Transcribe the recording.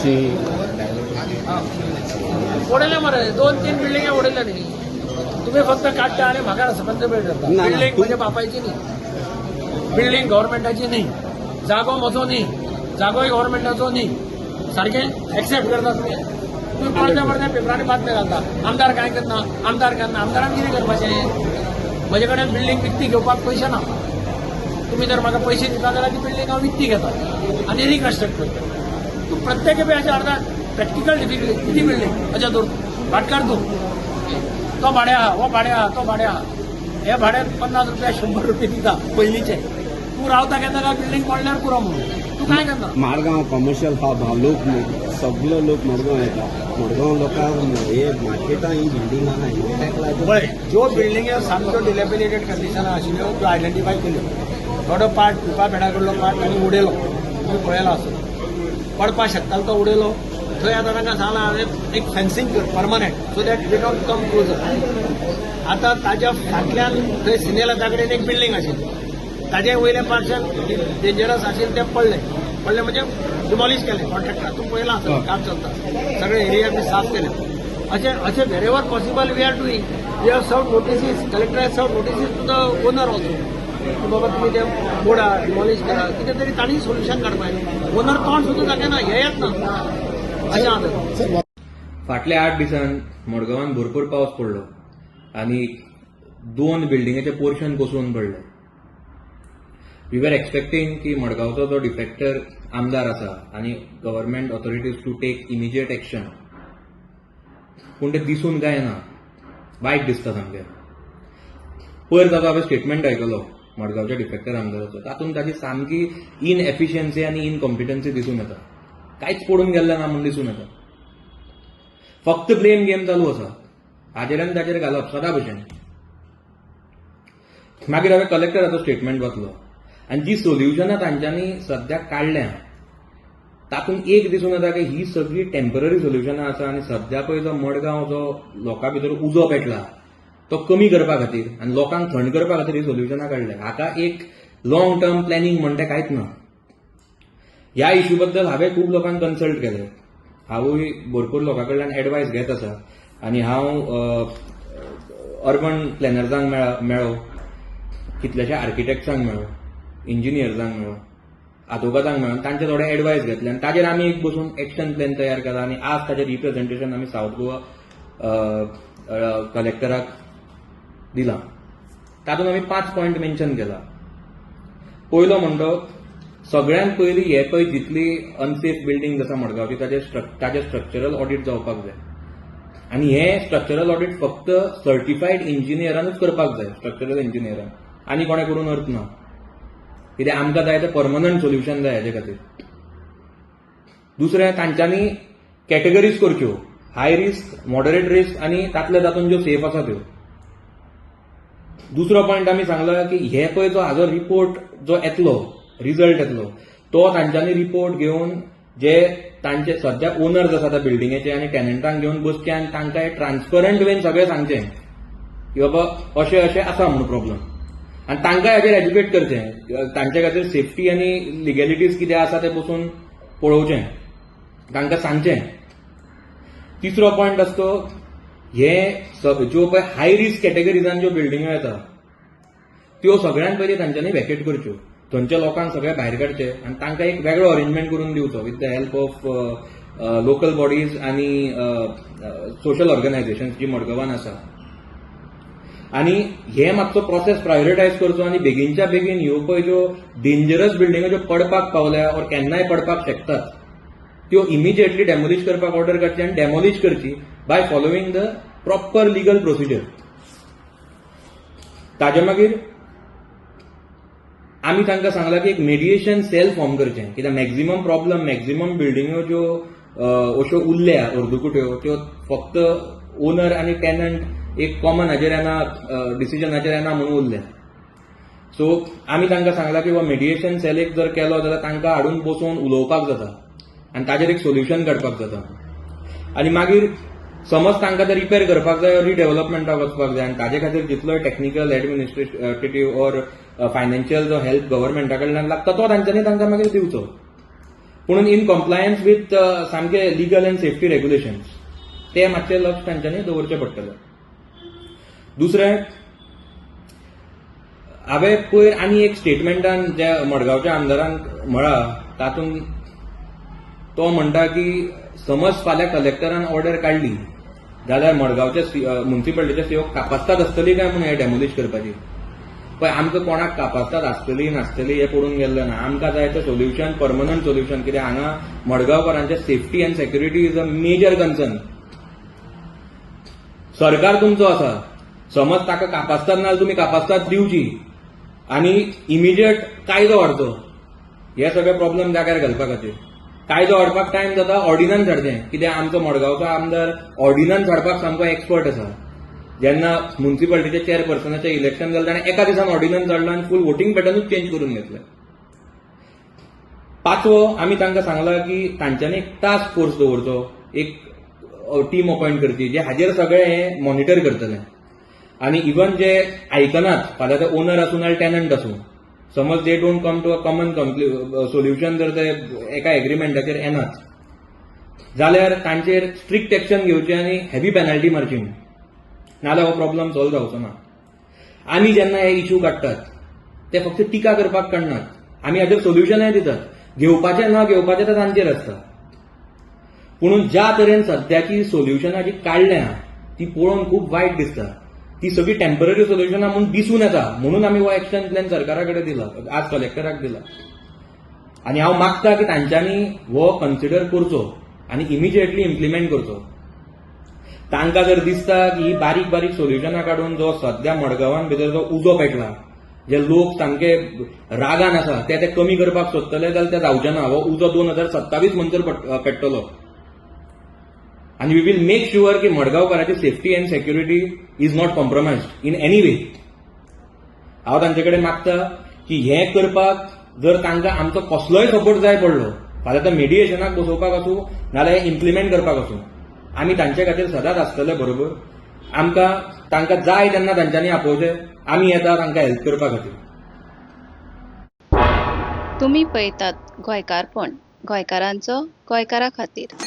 C. उडयले मरे, दोन तीन बिल्डिंगे उडयल्या न्ही. तुम्ही फक्त काडटा आनी म्हाका रिस्पॉन्सिबिलिटी धरता. ना, ना. बिल्डींग म्हज्या बापायची न्ही, बिल्डींग गव्हर्मेंटाची न्ही, जागो म्हजो न्ही, जागोय गव्हर्मेंटाचो न्ही. सारकें एक्सेप्ट करता तुमी? तुमी पळते पळते पेपरांनी बातम्यो घालता, आमदार कांय करना, आमदार करना. आमदारान कितें करपाचें? म्हजे कडेन बिल्डींग विकती घेवपाक पयशे ना. तुमी जर म्हाका पयशे दिता जाल्यार ती बिल्डींग हांव विकती घेता आनी रिकन्स्ट्रक्ट करता. तूं प्रत्येक बी अशें अर्दा प्रॅक्टिकल डिफिकल्टी. किती बिल्डींग? अच्छा, धर भाटकार तूं, तो भाडे आहा, हो भाडे आहा, तो भाडे आहा. हे भाडे 50 रुपया, 100 रुपये दिता पयलींचे. तूं रावता केन्ना काय बिल्डींग पडल्यार पुरो म्हणून तूं काय करना? मारगांव कॉमर्शियल हब हा. लोक, सगलो लोक मडगांव येता. मडगांव लोकांक हे मार्केटां ही बिल्डिंग आहा, हे ताका लागून. पळय, ज्यो बिल्डिंग्यो सामक्यो डिलेपिडेटेड कंडिशनान आशिल्ल्यो त्यो आयडेंटिफाय केल्यो. थोडो पार्ट, पिपा पेडा कडलो पार्ट तांणी उडयलो, तुमी पळयला आसत. पडपाक शकतालो तो उडयलो. थंय आतां तांकां सांगलां हांवें, एक फेन्सिंग कर permanent so that they don't come closer. आतां ताज्या फाटल्यान थंय सिनेलता कडेन एक बिल्डिंग आशिल्ली, ताजे वयलें पार्शन डेंजरस आशिल्लें, तें पडलें. पडलें म्हणजे डिमॉलिश केलें कॉन्ट्रॅक्टर. तूं पळयलां आसत, काम चलता. सगळे एरिया बी साफ केले. अशें अशें wherever possible we are doing. We have serve notices, collector has serve notices to the owner also की बाबा, तुमी ते मोडा, डिमॉलिश करा, कितें तरी तांणी सोल्युशन काडपाक. ओनर तोंड सुद्दां दाखयना, हे येत ना, अशें आसा. फाटल्या 8 दिसान मडगांवान भरपूर पावस पडलो आनी दोन बिल्डिंगेचे पोर्शन कोसळून पडले. We were expecting की मडगांवचो जो डिफेक्टर आमदार आसा आनी government authorities to take immediate action, पूण ते दिसून काय ना. वायट दिसता सामकें. पयर ताचो हांवें स्टेटमेंट आयकलो मडगांवच्या डिफेक्टर आमदाराचो. तातूंत ताची सामकी इनएफिशियन्सी आनी इनकॉम्पिटन्सी दिसून येता. कांयच पडून गेल्लें ना म्हूण दिसून येता. फक्त ब्लेम गेम चालू आसा, हाजेर आनी ताचेर घालप सदां भशेन. मागीर हांवें कलेक्टराचो स्टेटमेंट वाचलो आनी जी सोल्युशनां तांच्यांनी सद्याक काडल्या तातूंत एक दिसून येता की ही सगळी टेम्पररी सोल्युशनां आसा आनी सद्या पळय जो मडगांव जो लोकां भितर उजो पेटला तो कमी करपा खातीर आनी लोकांक थंड करपा खातीर ही सोल्युशनां काडल्या. हाका एक लॉंग टर्म प्लॅनिंग म्हणटा कांयच ना. ह्या इश्यू बद्दल हांवें खूब लोकांक कन्सल्ट केले. हांवूय भरपूर लोकां कडल्यान एडवायस घेत आसा आनी हांव अर्बन प्लॅनर्सांक मेळ्ळो, कितल्याश्या आर्किटेक्ट्सांक मेळ्ळो, इंजिनियर्सांक मेळ्ळो, आदवोगादांक मेळ्ळो. तांचे थोडे एडवायस घेतले आनी ताजेर आमी एक बसून एक्शन प्लॅन तयार केला आनी आज ताजें रिप्रेझेंटेशन आमी सावथ गोवा कलेक्टराक दिलां. तातूंत आमी पांच पॉयंट मेन्शन केला. पयलो म्हणटा, सगळ्यांत पयलीं हे पळय जितली अनसेफ बिल्डिंग आसा मडगांवची, ताजें स्ट्रक्चरल ऑडिट जावपाक जाय आनी हे स्ट्रक्चरल ऑडिट फक्त सर्टिफायड इंजिनियरानूच करपाक जाय. स्ट्रक्चरल इंजिनियरान, आनी कोणें करून अर्थ ना. कित्याक आमकां जाय तें परमनंट सोल्युशन जाय हेजे खातीर. दुसरें, तांच्यांनी कॅटेगरीज करच्यो, हाय रिस्क, मॉडरेट रिस्क आनी तातले तातूंत ज्यो सेफ आसा त्यो. दुसरो पॉयंट आमी सांगला की हे पळय जो हाजो रिपोर्ट जो येतलो, रिजल्ट येतलो, तो तांच्यांनी रिपोर्ट घेवन जे तांचे सद्या ओनर्स आसा त्या बिल्डिंगेचे आनी टेनंटांक घेवन बसचे आनी तांकां ट्रान्सपरंट वेन सगळें सांगचें की बाबा, अशें अशें आसा म्हणून प्रॉब्लम आनी तांकां हाजेर एज्युकेट करचें. तांचे खातीर सेफ्टी आनी लिगॅलिटीज कितें आसा तें बसून पळोवचें, तांकां सांगचें. तिसरो पॉयंट आसा तो, हे ज्यो पळय हाय रिस्क कॅटेगरीजान ज्यो बिल्डिंग्यो येता त्यो सगळ्यांत पयलीं तांच्यांनी वेकेट करच्यो. थंयच्या लोकांक सगळे भायर काडचे आनी तांकां एक वेगळो अरेंजमेंट करून दिवचो with the help of local bodies आनी सोशल ऑर्गनायझेशन्स जी मडगांवान आसा. आनी हे मातसो प्रोसेस प्रायोरिटायज करचो आनी बेगीनच्या बेगीन ह्यो पळय ज्यो डेंजरस बिल्डिंग्यो ज्यो पडपाक पावल्या ऑर केन्नाय पडपाक शकतात त्यो इमिजिएटली डेमोलिश करपाक ऑर्डर काडची आनी डेमोलिश करची by following the proper legal procedure. ताजे मागीर आमी तांकां सांगलां की एक मेडिएशन सेल फॉर्म करचें, कित्याक मॅक्झिमम प्रॉब्लम, मॅक्झिमम बिल्डिंग्यो ज्यो अश्यो उरल्या अर्दकुट्यो, त्यो फक्त ओनर आनी टेनंट एक कॉमन हाजेर येना, डिसिजनाचेर येना म्हणून उरल्या. सो आमी तांकां सांगलां की बाबा, मेडिएशन सेल एक जर केलो जाल्यार तांकां हाडून बसोवन उलोवपाक जाता आनी ताजेर एक सोल्युशन काडपाक जाता. आनी मागीर समज तांकां ते रिपेर करपाक जाय, रिडेव्हलपमेंटाक वचपाक जाय आनी ताजे खातीर जितलोय टॅक्निकल, एडमिनिस्ट्रेटिव्ह ऑर फायनान्शियल जो हेल्प गव्हर्मेंटा कडल्यान लागता तो तांच्यांनी तांकां मागीर दिवचो. पूण इन कॉम्प्लायन्स विथ सामके लिगल अँड सेफ्टी रेग्युलेशन्स. ते मातशें लक्ष तांच्यांनी दवरचें पडटलें. दुसरें, हांवें पयर आनी एक स्टेटमेंटान ज्या मडगांवच्या आमदारान म्हळां, तातूंत तो म्हणटा की समज फाल्यां कलेक्टरान ऑर्डर काडली जाल्यार मडगांवच्या म्युन्सिपालिटीच्या सीओक कापास्ताद आसतली काय म्हणून हें डेमोलिश करपाची. पळय, आमकां कोणाक कापास्ताद आसतली नासतली हें पडून गेल्लें ना. आमकां जाय तें सोल्युशन, परमनंट सोल्युशन. कित्याक हांगा मडगांवकारांचे safety and security is a major concern. सरकार तुमचो आसा, समज ताका कापास्ताद ना जाल्यार तुमी कापास्ताद दिवची आनी इमिजिएट कायदो हाडचो हे सगळे प्रॉब्लम जाग्यार घालपा खातीर. कायदो हाडपाक टायम जाता, ऑर्डिनन्स हाडचें. कित्याक आमचो मडगांवचो आमदार ऑर्डिनन्स हाडपाक सामको एक्सपर्ट आसा. जेन्ना म्युन्सिपालिटीच्या चेअरपर्सनाचें इलेक्शन जालें, ताणें एका दिसान ऑर्डिनन्स हाडलो आनी फूल वोटींग पॅटर्नूच चेंज करून घेतलें. पांचवो, आमी तांकां सांगलां की तांच्यांनी एक टास्क फोर्स दवरचो, एक टीम अपॉयंट करची जे हाजेर सगळें हें मॉनिटर करतले. आनी इवन जे आयकनात, फाल्यां ते ओनर आसूं नाल्यार टॅनंट आसूं, समज they don't come to a common solution, जर ते एका एग्रीमेंटाचेर येनात जाल्यार तांचेर स्ट्रिक्ट एक्शन घेवचें आनी हेवी पेनल्टी मारची, नाजाल्यार हो प्रॉब्लम सॉल्व जावचो ना. आमी जेन्ना हे इश्यू काडटात ते फक्त टिका करपाक काडनात, आमी हाजेर सोल्युशनय दितात. घेवपाचें ना घेवपाचें तें तांचेर आसता. पुणून ज्या तरेन सद्याची सोल्युशनां जी काडल्या ती पळोवन खूब वायट दिसता. ती सगळी टेम्पररी सोल्युशनां म्हूण दिसून येता. म्हणून आमी हो एक्शन प्लॅन सरकारा कडेन दिला, आज कलेक्टराक दिला आनी हांव मागता की तांच्यांनी हो कन्सिडर करचो आनी इमिजिएटली इम्प्लिमेंट करचो. तांकां जर दिसता की ही बारीक बारीक सोल्युशनां काडून जो सद्या मडगांवान भितर जो उजो पेटला, जे लोक सामके रागान आसा, ते ते कमी करपाक सोदतले जाल्यार ते जावचे ना. हो उजो 2027 म्हणसर पेट्टलो आनी we will make sure की मडगांवकाराची safety and security is not compromised in any way. हांव तांचे कडेन मागता की हें करपाक जर तांकां आमचो कसलोय सपोर्ट जाय पडलो, फाल्यां ते मेडिएशनाक बसोवपाक आसूं नाजाल्यार इम्प्लिमेंट करपाक आसूं, आमी तांचे खातीर सदांच आसतले बरोबर. आमकां तांकां जाय तेन्ना तांच्यांनी आपोवचें, आमी येता तांकां हेल्प करपा खातीर. तुमी पळयतात गोंयकारपण, गोंयकारांचो गोंयकारा खातीर.